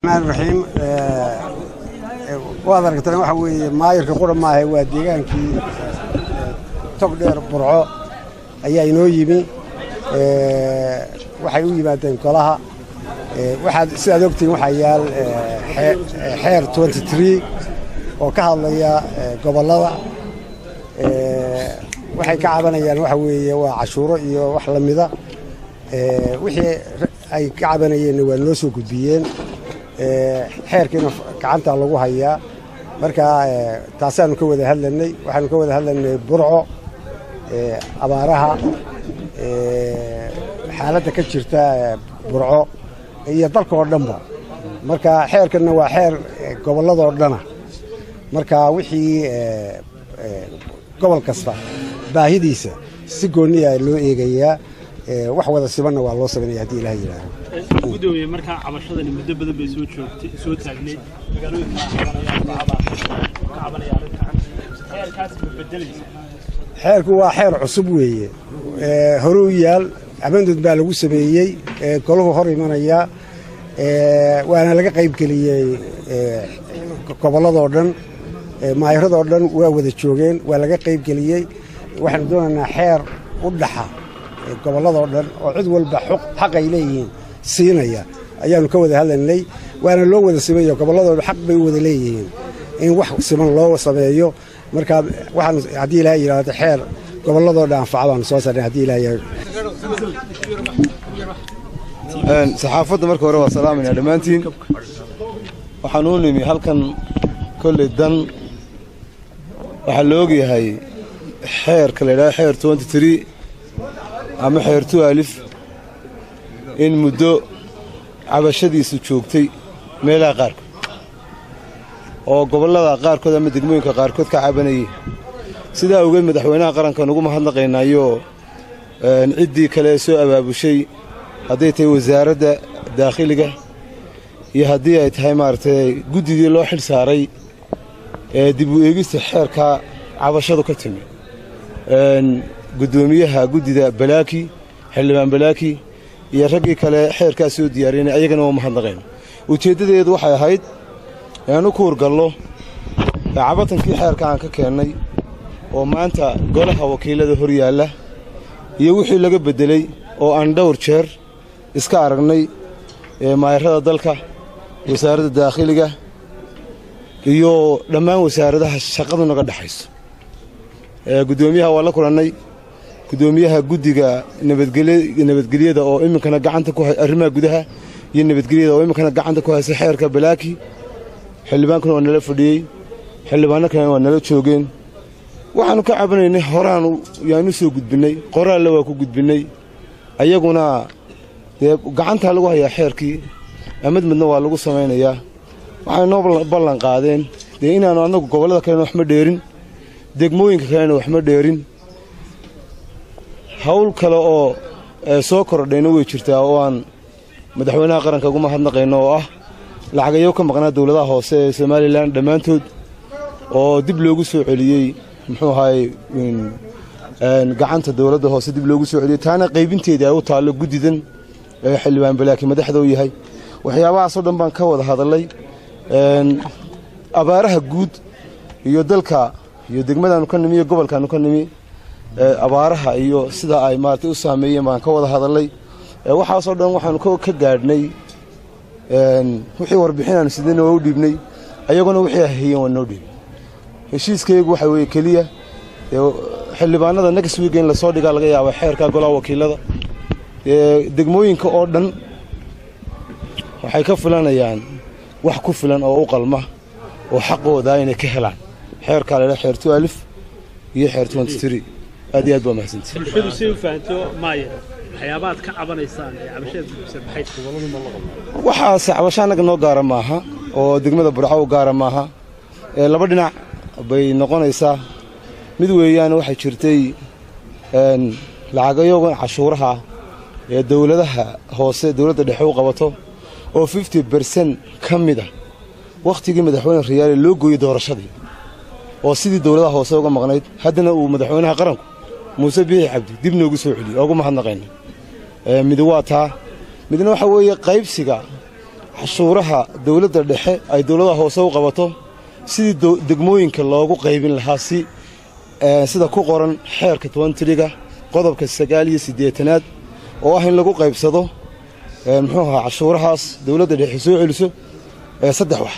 Raxiim, waad aragtaan, waxa weeye maayirka qura maahe, waa deegaankii Togdheer Burco ayaa inoo yimi. Waxay u yimaadeen golaha. Waxaad sidaad ogtihiin waxaa yaal xeer 23 oo ka hadlaya gobollada. Waxay ka cabanayaan waxa weeye waa cashuuro iyo wax la mida. Wixii ay ka cabanayeenna waa noo soo gudbiyeen, xeerkiina gacanta lagu hayaa. Marka taasaanu ka wada hadlanay, waxaanu ka wada hadlanay Burco, abaaraha, xaaladda ka jirta Burco iyo dalka oo dhanba. Marka xeerkanna waa xeer gobolladoo dhana. Marka wixii gobol kasta baahidiisa si gooniya loo eegayaa, wax wada sibanna waa loo samaynaya haddii Ilaah yidhaaho. Gudoomiye, markaa cabashadani muddo badan bay soo joogtay, soo taagneyd, magaalooyinka ka cabanaya arrintan, xeerkaas ma bedelaysa? Xeerku waa xeer cusub weeye, hore u yaal, amendment baa lagu sameeyey, golahu hor imanayaa, waana laga qaybgeliyey gobolladoo dhan, maayiradoo dhan waa wada joogeen, waa laga qaybgeliyey. Waxaanu doonaynaa xeer u dhaxa gobolladoo dhan oo cid walba xaq ay leeyihiin siinaya ayaanu ka wada hadlaynay, waana loo wada simayo. Gobolladoodu xaq bay u wada leeyihiin in wax siman loo sameeyo. Marka waxaanu haddii Ilahay yidhaahdo xeer gobolladoo dhan anfaca baanu soo saarnay haddii Ilahay. Saxaafadda marka hore waa salaamayna dhammaantiin. Waxaan u nimi halkan kolley dan waxaa la ogyahay xeerka la yidhahdo xeer 23 ama xeer 12 in muddo cabashadiisu joogtay meelaha qaarkood oo gobollada qaarkood ama degmooyinka qaarkood ka cabanayay. Sidaa awgeed madaxweynaha qarankan ugu mahadnaqaynaayo ciddii kale ee soo abaabushay, hadday tahay wasaaradda daakhiliga iyo haddii ay tahay maaragtay guddidii loo xil saaray ee dib u eegista xeerka cabashadu ka timi, guddoomiyaha guddida Balaaki, xildhibaan Balaaki, iyo raggii kale xeerkaa soo diyaariyanay, ayagana waa mahadnaqayna. Ujeeddadeedu waxay ahayd inaanu ku hurgallo cabatankii xeerka aan ka keennay oo maanta golaha wakiilada hor yaalla iyo wixii laga beddelay oo aan dhowr jeer iska aragnay maayarada dalka, wasaaradda daakhiliga iyo dhammaan wasaaradaha shaqadu naga dhexayso. Guddoomiyaha waa la kulannay, guddoomiyaha guddiga nabadgelyada oo iminkana gacanta ku arrimaha gudaha iyo nabadgelyada oo iminkana gacanta ku haysa xeerka, Balaaki xildhibaankuna waa nala fadhiyey, xildhibaanno kalena waa nala joogeen. Waxaannu ka cabanaynay horaan yaanu soo gudbinnay, qoraalle waa ku gudbinnay, ayaguna dee gacantaa lagu hayaa xeerkii, amendmentna waa lagu samaynayaa. Waxay noo ballan qaadeen dee inaannu annagu gobollada kalena wax ma dheerin, degmooyinka kalena wax ma dheerin. Hawl kale oo soo kordhayna way jirtaa oo aan madaxweynaha qaranka ugu mahadnaqayno, oo ah lacagayo ka maqnaa dowladaha hoose ee Somaliland dhammaantood oo dib loogu soo celiyey, muxuu ahaayey, gacanta dowladda hoose dib loogu soo celiyey, taana qaybinteedii ay u taallo guddidan ee xildhibaan Balaaki madaxda u yahay. Waxyaabahaasoo dhan baan ka wada hadallay, abaaraha guud iyo dalka iyo degmadaannu ka nimi iyo gobolkaannu ka nimi, abaaraha iyo sida ay maaragtay u saameeyeen baan ka wada hadallay. Waxaasoo dhan waxaanu ka gaadhnay wixii warbixin aanu sidayna waa u dhiibnay, ayaguna wixii ay hayeen waa noo dhiibnay. Heshiiskaygu waxa weeye keliya xildhibaanada next week in lasoo dhigaa laga yaaba xeerka golaha wakiilada. Degmooyinka oo dhan waxay ka filanayaan wax ku filan oo u qalma oo xaqooda inay ka helaan xeerkaa la xeer 12 iyo xeer 23. Aad iyo aad baa mahadsantihi. Bulshadu si u fahanto maaya, waxyaabaad ka cabanaysaan ee cabashadeed gudbisay maxay? Waxaase cabasho annaga noo gaara maaha oo degmada Burco u gaara maaha, ee laba dhinac bay noqonaysaa. Mid weeyaan, waxay jirtay lacagayogan cashuuraha ee dowladaha hoose dowladda dhexe u qabato oo 50% ka mid a wakhtigii madaxweyne Riyaale loo gooyey doorashadii oo sidii dowladaha hoose uga maqnayd, haddana uu madaxweynaha qaranku Muuse Biixi Cabdi dib noogu soo celiyey, oogu mahadnaqayna. Midi waa taa, midna waxa weeye qaybsiga Cashuuraha dowladda dhexe ay dowladaha hoose u qabato sidii degmooyinka loogu qaybin lahaa, si sida ku qoran xeerka 13-ga qodobka 89aad, oo ah in lagu qaybsado, muxuu ahaa, cashuurahaas dowladda dhexe soo celiso saddex wax.